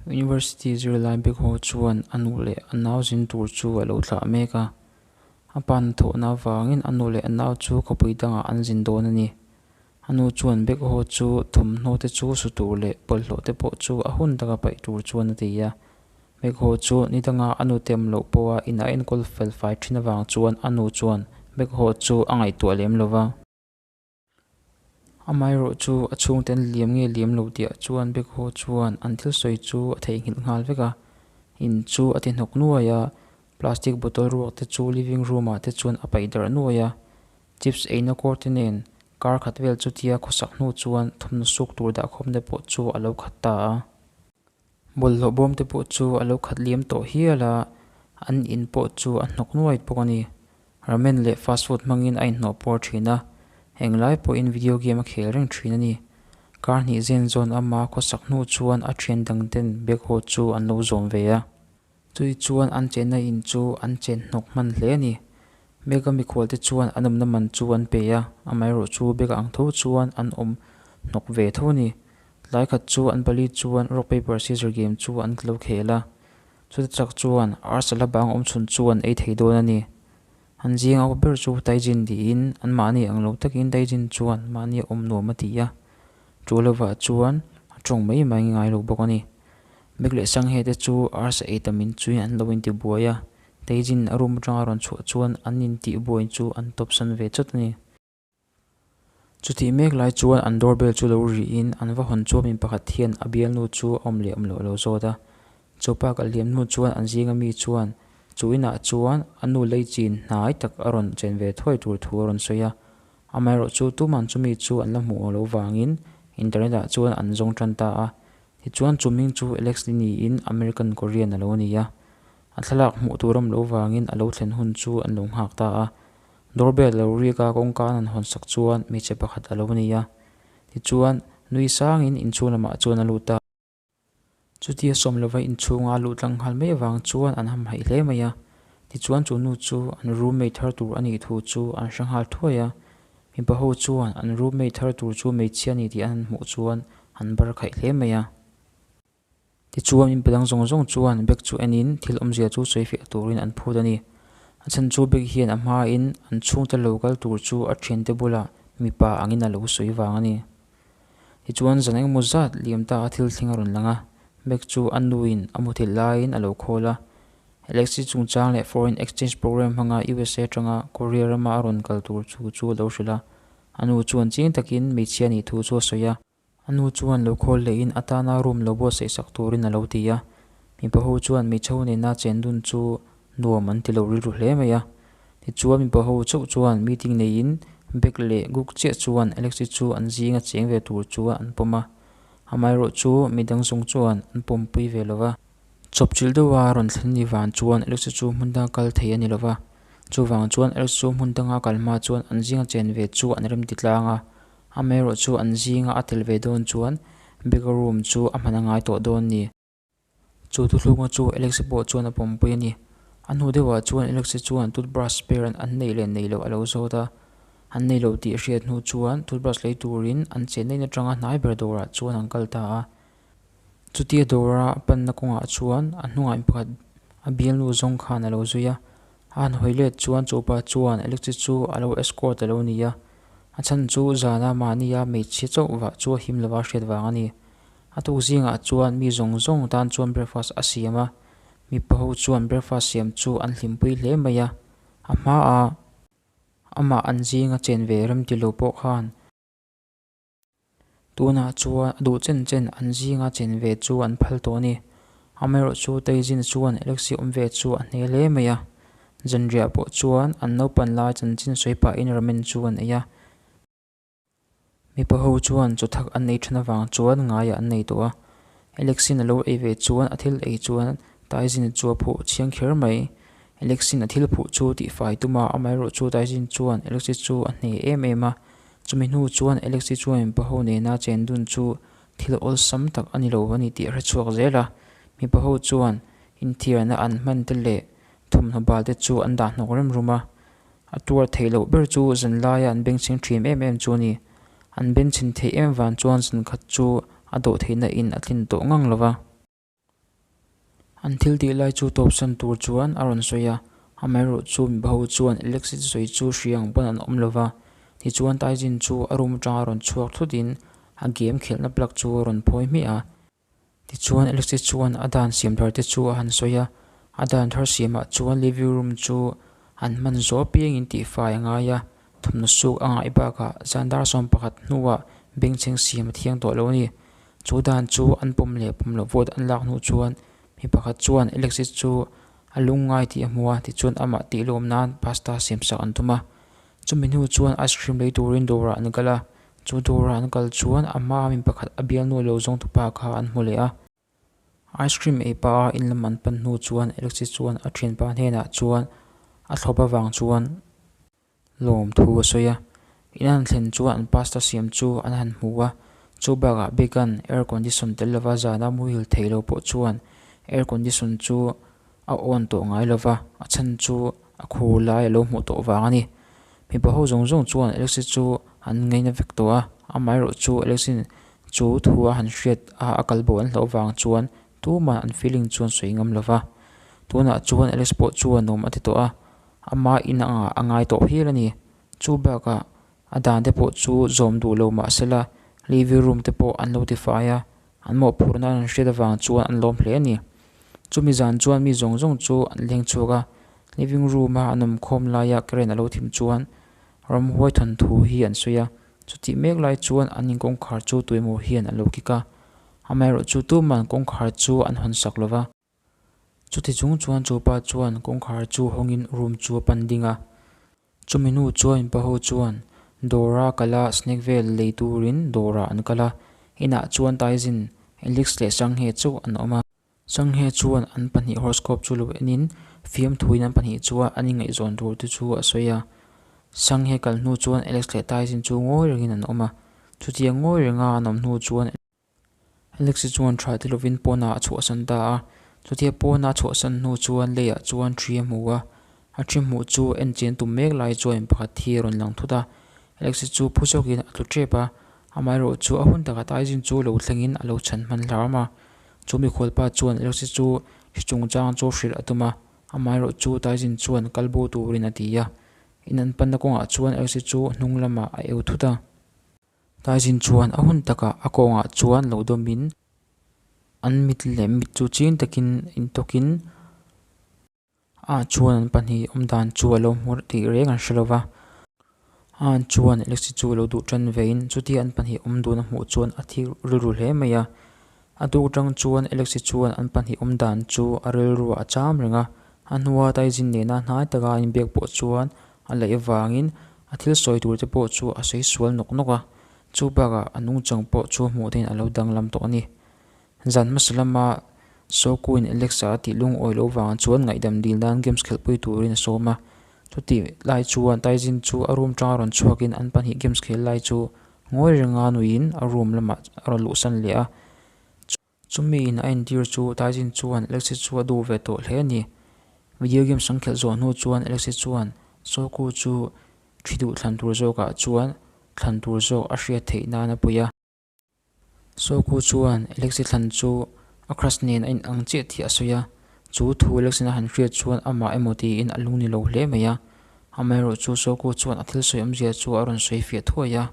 University zirlai Big-Ho chuan a nu leh a nau zin tur chu a lo thlah mek a. A pa hnathawhna avangin a nu leh a nau chu khawpui dangah an zin dawn a ni. A nu chuan Big-Ho chu thawmhnaw te chu su tur leh bawlhhlawh te pawh chu a hun taka paih tur chuan a ti a. Big-Ho chu ni danga a nu te awm loh pawha in a enkawl fel fai thin avang chuan a nu chuan Big-Ho chu a ngaihtuah lem lo va. Amaherawh chu a chhungte an liam nge liam lo tihah chuan Big-Ho chuan an thil sawi chu a theihnghilh nghal vek a. In chu a ti hnawk nuai a, plastic bottle ruak te chu living room ah te chuan a paih darh nuai a. Chips eina kawr te nen kar khat vel chutia khawsak hnu chuan thawmhnaw suk tur dahkhawm te pawh chu a lo khat ta a. Bawlhhlawh bawm te pawh chu a lo khat liam tawh hial a, an in pawh chu a hnawk nuai bawk a ni. Ramen leh fast food hmangin a inhnawh pawr thin a, englai pawhin video game a khel reng thin a ni. Kar hnih zen zawn ama khawsak hnu chuan a thian dang ten bag haw chu an lo zawm ve a. Chui chuan an chenna in chu an chen hnawk hman hle a ni. Bag-a mikhual te chuan an awmna man chu an pe a, amaherawh chu bag-a ang tho chuan an awm hnawk ve tho a ni. Tlai khat chu an pali chuan rock paper scissor game chu an lo khel a, chuta chak chuan arsa la bang awm chhun chu an ei thei dawn a ni. An zing au ber chu Taijin tiin anmahni ang lo takin Taijin chuan mahni awm nuam a ti a, chu lovah chuan a tawng mai mai ngai lo bawk a ni. Bek leh Sanghe te chu arsa ei tam in chuin an lo intibuai a, Taijin a room atanga rawn chhuah chuan an intihbuai chu an tawpsan ve chawt a ni. Chutih mek lai chuan an doorbell chu lo rihin an va hawn chuan mi pakhat hian a bialnu chu a awm leh awm loh a lo zawt a. Chu pa kal liam hnu chuan an zinga mi chuan chu inah chuan a nu lei chin hnai tak a rawn chen ve thuai tur thu a rawn sawi a. Amaherawh chu tuman chumi chu an la hmuh loh vangin internet ah chuan an zawng tan ta a. Tichuan chu hming chu Alex Lee niin American Korean a lo ni a. A thlalak hmuh tur a awm loh vangin a lo thlen hun chu an lo nghak ta a. Doorbell lo rik a kawngka an han hawn sak chuan hmeichhe pakhat a lo ni a, tichuan nui sangin inchhung lamah chuan a lut a. Chutia sawm lova inchhunga a luh tlang nghal mai avang chuan an hamhaih hle mai a, tichuan chu nu chu an roommate thar tur a nih thu chu an hre nghal thuai a. Mipa ho chuan an roommate thar tur chu hmeichhia a ni tih an han hmuh chuan an bar khaih hle mai a. Tichuan mipa dang zawng zawng chuan bag chu enin thil awmzia chu sawi fiah turin an phut a ni. A chhan chu bag hian a hmain an chhungte lo kal tur chu a thiante bulah mipa angin a lo sawi vang a ni. Tichuan zan engemaw zat liam ta a thil thleng a rawn lang a, bag chu a nuin a muthilh laiin a lo khawl a. Alexi chungchang leh Foreign Exchange Program hmanga USA atanga Korea rama a rawn kal tur thu chu a lo hrilh a. A nu chuan chiang takin hmeichhia nih thu chu a sawi a. A nu chuan lo khawl lehin a tana room lo buatsaih sak turin a lo ti a. Mipa ho chuan hmeichhe ho nena chen dun chu nuam an ti lo rilru hle mai a. Tichuan mipa ho chauh chuan meeting neiin Bek leh Guk chiah chuan Alexi chu an zinga cheng ve tur chuan an pawm a. Amaherawh chu midang zawng chuan an pawmpui ve lo va. Chawpchilh deuha rawn thlen ni vang chuan Alexi chu hmun danga kal thei a ni lo va. Chuvang chuan Alexi chu hmun danga kal hma chuan an zinga chen ve chu an remti tlang a. Amaherawh chu an zinga a tel ve dawn chuan big room chu a hman a ngai tawh dawn ni. Chu thuthlunga chu Alexi pawh chuan a pawmpui a ni. A hnu deuhah chuan Alexi chuan toothbrush spare an neih leh nei loh a lo zawt a. An nei loh tih hriat hnu chuan toothbrush lei turin an chenna in atanga hnai ber dawrah chuan an kal ta a. Chutia dawra a panna kawngah chuan a hnungah in pakhat a bialnu zawng khan a lo zui a. A han hawi let chuan chupa chuan Alexi chu a lo escort a lo ni a. A chhan chu zana mahnia hmeichhia chauh vah chu a him lova hriat vang a ni. A tuk zingah chuan mi zawng zawng tan chuan breakfast a siam a, mipa ho chuan breakfast siam chu an hlimpui hle mai a. A hmaa amah an zinga chen ve rem ti lo pawh khan. Tunah chuan a duh chen chen an zinga chen ve chu an phal tawh a ni. Amaherawh chu Taizin chuan Alexi awm ve chu a hne hle mai a. Zanriah pawh chuan an naupan lai chanchin sawi pahin ramen chu an ei a. Mipa ho chuan chawthak an ei then avang chuan ngaiah an nei tawh a. Alexin a lo ei ve chuan a thil ei chuan Taizin chu a phuh chhiang kher mai. Alexin a thil phuh chu tihfai tum a, amaherawh chu Taizin chuan Alexi chu a hne em em a. Chumi hnu chuan Alexi chuan mipa ho nena chen dun chu thil awlsam tak a ni lo a ni tih a hre chhuak zel a. Mipa ho chuan inthiarna an hman te leh thawmhnaw bal te chu an dah hnawk rem rum a. A tuar theih loh ber chu zanlaia an bengchheng thin em em chu a ni. An benchhin theih em vang chuan zankhat chu a dawh theihna in a tlin tawh ngang lo va. An thil tih lai chu tawpsan tur chuan a rawn sawi a, amaherawhchu mipa ho chuan Alexi thusawi chu hria ang pawn an awm lova. Tichuan Taizin chu a room atanga rawn chhuak thut in a game khelhna plug chu a rawn phawi hmiah a. Tichuan Alexi chuan a dan siam thar te chu a han sawi a, a dan thar siamah chuan living room chu an hman zawh apiangin tihfai a ngai a, thawmhnaw suk a ngaih bakah zan dar 11 hnuah bengchheng siam a thiang tawh lo a ni. Chu dan chu an pawm leh pawm loh vote an lak hnu chuan mi pakhat chuan Alexi chu a lungngai tih a hmu a, tichuan amah tih lawm nan pasta siam sak an tum a. Chumi hnu chuan ice cream lei turin dawrah an kal a, chu dawrah an kal chuan a hmaa mi pakhat a bialnu lo zawng tupa kha an hmu leh a. Ice cream ei pah a in lam an pan hnu chuan Alexi chuan a thianpa hnenah chuan a thlawp avang chuan lawm thu a sawi a. In an thlen chuan an pasta siam chu an han hmu a, chu bakah Beck-a'n air condition tel lova zana muhil thei lo pawh chuan air condition chu a on tawh ngai lova, a chhan chu a khur lai a lo hmuh tawh vang a ni. Mipa ho zawng zawng chuan Alexi chu an ngaina vek tawh a, amaherawh chu Alexi chu thu a han hriat a a kal bo an hlauh vang chuan tumah an feeling chuan sawi ngam lova. Tunah chuan Alex pawh chuan nuam a ti tawh a, ama in angah a ngai tawh hial a ni. Chu bakah a dan te pawh chu zawm duh lo mah sela living room te pawh an lo tifai a, An mawhphurhna an hriat avang chuan an lawm hle a ni. Chumi zan chuan mi zawng zawng chu an leng chhuak a, living room a an awm khawm laia current a lo thim chuan ramhuai thawnthu hi an sawi a, chutih mek lai chuan an in kawngkhar chu tuemaw hian a lo kik a, amaherawh chu tuman kawngkhar chu an hawn sak lova. Chuti chung chuan chu pa chuan kawngkhar chu hawngin room chu a pan ding a. Chumi hnu chuan mipa ho chuan dawra kal a snack vel lei turin dawrah an kal a, inah chuan Taizin, Alex leh Sanghe chauh an awm a. Sanghe chuan an pahnih horoscope chu lo enin fiamthuin an pahnih chuan an ingaihzawn tur te chu a sawi a. Sanghe kal hnu chuan Alex leh Taizin chu ngawi rengin an awm a, chutiang ngawi renga an awm hnu chuan Alexi chuan tha ti lovin pawnah a chhuahsan ta a, chutia pawna a chhuahsan hnu chuan leiah chuan thi a hmu a, a thi hmuh chu en chian tum mek lai chuan pakhat hi a rawn lang thut a, Alexi chu phu zawkin a tlu tep a, amaherawh chu a hun takah Taizin chu lo thlengin a lo chhan hman hlar a, chu mikhualpa chuan Alexi chu hri chungchang chu hrilh a tum a, amaherawh chu Taizin chuan kal bo turin a ti a, in an panna kawngah chuan Alexi chu hnung lamah a eu thut a. Taizin chuan a hun takah a kawngah chuan lo dawmin an mit leh mit chu ching takin intawkin ah chuan an pahnih awm dan chu a lo hmu tih reng an hre lo va. An chuan Alexi chu a lo duh tan vein chutia an pahnih awm dun a hmuh chuan a thik rilru hle mai a. A duk atang chuan Alexi chuan an pahnih awm dan chu a rilruah a cham reng a. A hnua Taizin nena hnai taka an inbiak pawh chuan a laih avangin A thil sawi tur te pawh chu a sawi sual nawk nawk a, chu bakah a nungchang pawh chu hmuh thein a lo danglam tawh a ni. Zan hmasa lama Soku-in Alexa a tih lungawi loh vang chuan ngaihdam dil nan games khelhpui turin a sawm a. Chutih lai chuan Taizin chu a room tanga rawn chhuakin an pahnih games khel lai chu ngawi renga nuiin a room lamah a rawn luhsan leh a. Chumi in a entir chu Taizin chuan Alexi chu a duh ve tawh hle a ni. Video games an khelh zawh hnu chuan Alexi chuan Soku chu thi duh thlan tur zawkah chuan thlan tur zawk a hriat theih nan a pui a. Soku chuan Alexi thlan chu a crush nen a inang chiah tih a sawi a. Chu thu Alexin a han hriat chuan amah emaw tiin a lung ni lo hle mai a. Amaherawhchu Soku chuan a thil sawi awmzia chu a rawn sawi fiah thuai a.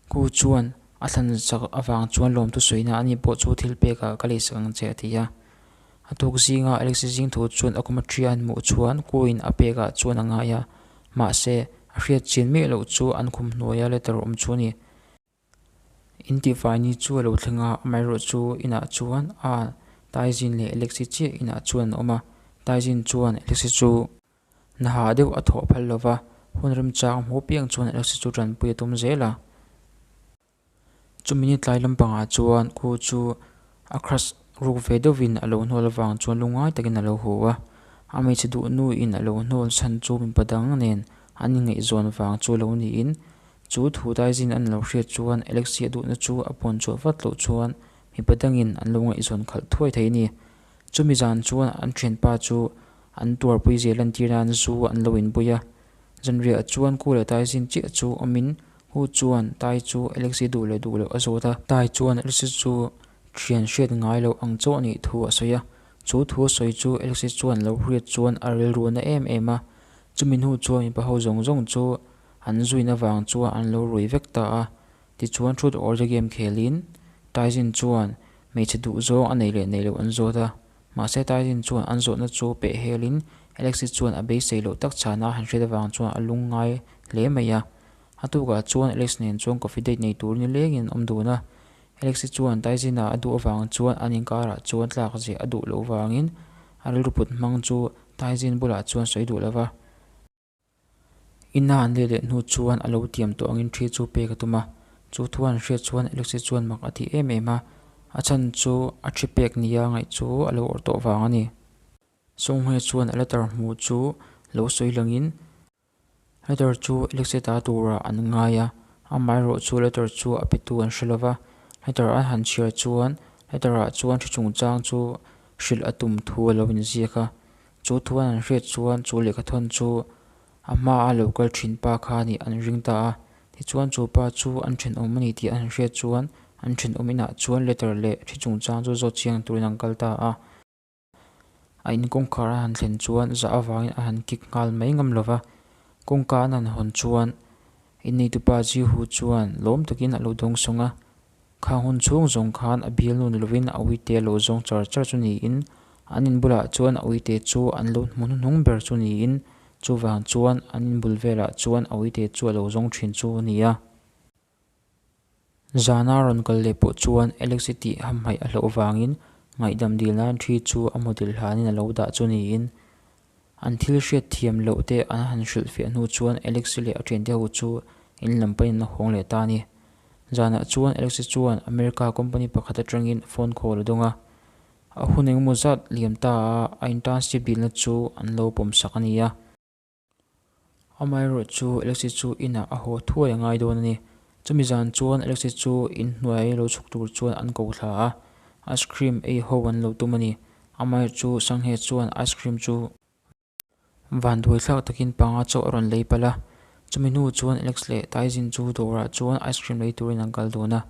Ku chuan a thlan chak avang chuan lawmtu sawina ani pawh chu thil pekah ka lei sak ang che a ti a. A tuk zinga Alexi zing thu chuan a kum a ṭhia an hmuh chuan Ku-in a pekah chuan a ngai a, mahse a hriat chian miah loh chu an khum hnuaia letter awm chu a ni. In tihfai ni chu a lo thleng a, amaherawh chu inah chuan a Taizin leh Alexi chiah inah chuan an awm a, Taizin chuan Alexi chu Hna hah deuh a thawh phal lova, hun remchang hmuh piang chuan Alexi chu tanpui a tum zel a. Chumi ni tlai lampangah chuan khu chu a crush ruk ve deuhvin a lo hnawl avang chuan lungngai takin a lo hu a. A hmeichhe duh nuin a lo hnawl chhan chu mipa dang nen an ingaihzawn vang chu lo niin chu thu Daizin an lo hriat chuan Alexi a duhna chu a pawn chhuah vat loh chuan mipa dangin an lo ngaihzawn khalh thuai thei a ni. Chumi zan chuan an thianpa chu an tuarpui zia lantir nan zu an lo inpui a. Zanriah chuan Ku leh Tai zin chiah chu awmin Hu chuan Tai chu Alexi duh leh duh loh a zawt a. Tai chuan Alexi chu thian hriat ngai loh ang chauh a nih thu a sawi a. Chu thu a sawi chu Alexi chuan lo hriat chuan a rilru a na em em a, chumi hnu chuan mipa ho zawng zawng chu an zuina vang chuan an lo rui vek ta a. Tichuan Truth or Dare game khelin Taizin chuan hmeichhe duhzawng a nei leh nei loh an zawt a, mahse Taizin chuan an zawhna chu peh helin Alexi chuan a beisei loh tak chhana a han hriat avang chuan a lungngai hle mai a. A tukah chuan Alex nen chuan coffee date nei tur nilengin an awm dun a, Alexi chuan Taizina a duh avang chuan an inkarah chuan tlak ziah a duh loh vangin a rilru put hmang chu Taizin bulah chuan sawi duh lo va. Ina an let leh hnu chuan a lo tiam tawh angin thi chu pek a tum a, chu thu an hriat chuan Alexi chuan mak a ti em em a, a chhan chu a thi pek nia ngaih chu a lo awrh tawh vang a ni. Sawnghe chuan a letter hmuh chu lo sawi langin letter chu Alexi ta turah an ngai a, amaherawh chu letter chu a petu an hre lova, letter a han chhiar chuan letter ah chuan thi chungchang chu hrilh a tum thu a lo inziak a. Chu thu an hriat chuan chu lehkhathawn chu a hmaa lo kal thin pa kha nih an ring ta a. Tichuan chu pa chu an thenawm a ni tih an hriat chuan an thenawm inah chuan letter leh thi chungchang chu zawt chiang turin an kal ta a. A in kawngkhar a han thlen chuan zah avangin a han kik nghal mai ngam lo va. Kawngka an han hawn chuan inneitupa Jihu chuan lawm takin a lo dawng sawng a. Khang hun chhung zawng khan a bialnu ni lovin a uite a lo zawng char char chu niin, an in bulah chuan a uite chu an lo hmu hnuhnung ber chu niin, chuvang chuan an in bul velah chuan a uite chu a lo zawng thin chu a ni a. Zana rawn kal leh pawh chuan Alexi tih hamhaih a hlauh vangin ngaihdam dil nan thi chu a model hlanin a lo dah chu niin, an thil hriat thiam loh te an han hrilhfiah hnu chuan Alexi leh a thiante ho chu in lam panin a hawng leh ta a ni. Zanah chuan Alexi chuan America company pakhat atangin phone call a dawng a, a hun engemaw zat liam ta a a internship dilna chu an lo pawm sak a ni a. Amaherawh chu Alexi chu inah a haw thuai a ngai dawn a ni. Chumi zan chuan Alexi chu inhnuai lo chhuk tur chuan an ko thla a, ice cream ei ho an lo tum a ni. Amaherawh chu Sanghe chuan ice cream chu. Vanduai thlak takin panga chauh a rawn lei palh a, chumi hnu chuan Alex leh Taizin chu dawrah chuan ice cream lei turin an kal dun a.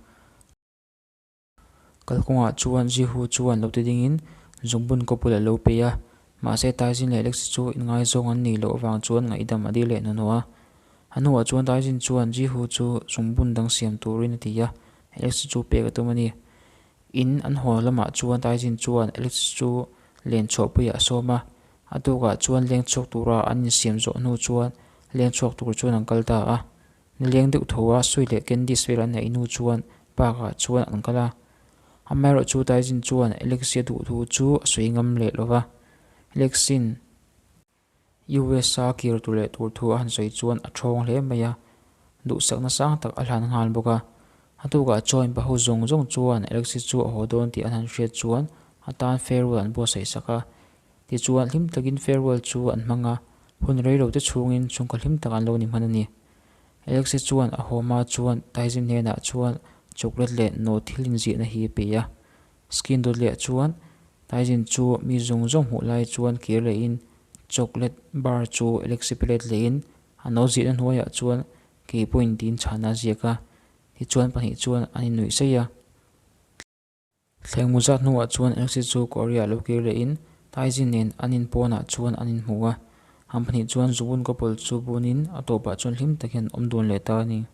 Kalkawngah chuan Jihu chuan lo ti dingin zungbun kawpul a lo peih a, mahse Taizin leh Alex chu inngaizawng an nih loh avang chuan ngaihdam a dil leh hnuhnawh a. A hnuah chuan Taizin chuan Jihu chu zungbun dang siam turin a ti a, Alex chu pek a tum a ni. In an haw lamah chuan Taizin chuan Alex chu len chhuahpuiah a sawm a, a tukah chuan leng chhuak tura an insiam zawh hnu chuan leng chhuak tur chuan an kal ta a. Nileng deuh tho a Sui leh Candice vel an neih hnu chuan park ah chuan an kal a. Amaherawh chu Taizin chuan Alex i a duh thu chu a sawi ngam leh lo va. Alex-in US-a kir tur leh tur thu a han sawi chuan a thawng hle mai a, duhsakna sang tak a hlan nghal bawk a. A tukah chuan pa ho zawng zawng chuan Alexi chu a haw dawn tih an han hriat chuan a tan farewell an buatsaih sak a. Tichuan hlim takin farewell chu an hmang a, hun rei lo te chhungin chhungkaw hlim tak an lo ni hman a ni. Alexi chuan a haw hma chuan Taizim hnenah chuan chocolate leh nawh thil inziahna hi a pe a. Skin dawt leh chuan Taizin chu mi zawng zawng hmuh lai chuan kir lehin chocolate bar chu Alexi plate lehin a no zihna hnuaiah chuan kei pawhin tiin chhana a ziak a, tichuan pahnih chuan an innuih saih a. Thleng mu zat hnuah chuan Alexi chu Korea lo kir lehin Taizin nen an in pawnah chuan an inhmu a, an pahnih chuan Zubun couple chu bunin a tawpah chuan hlim takin an awm dun leh ta a ni.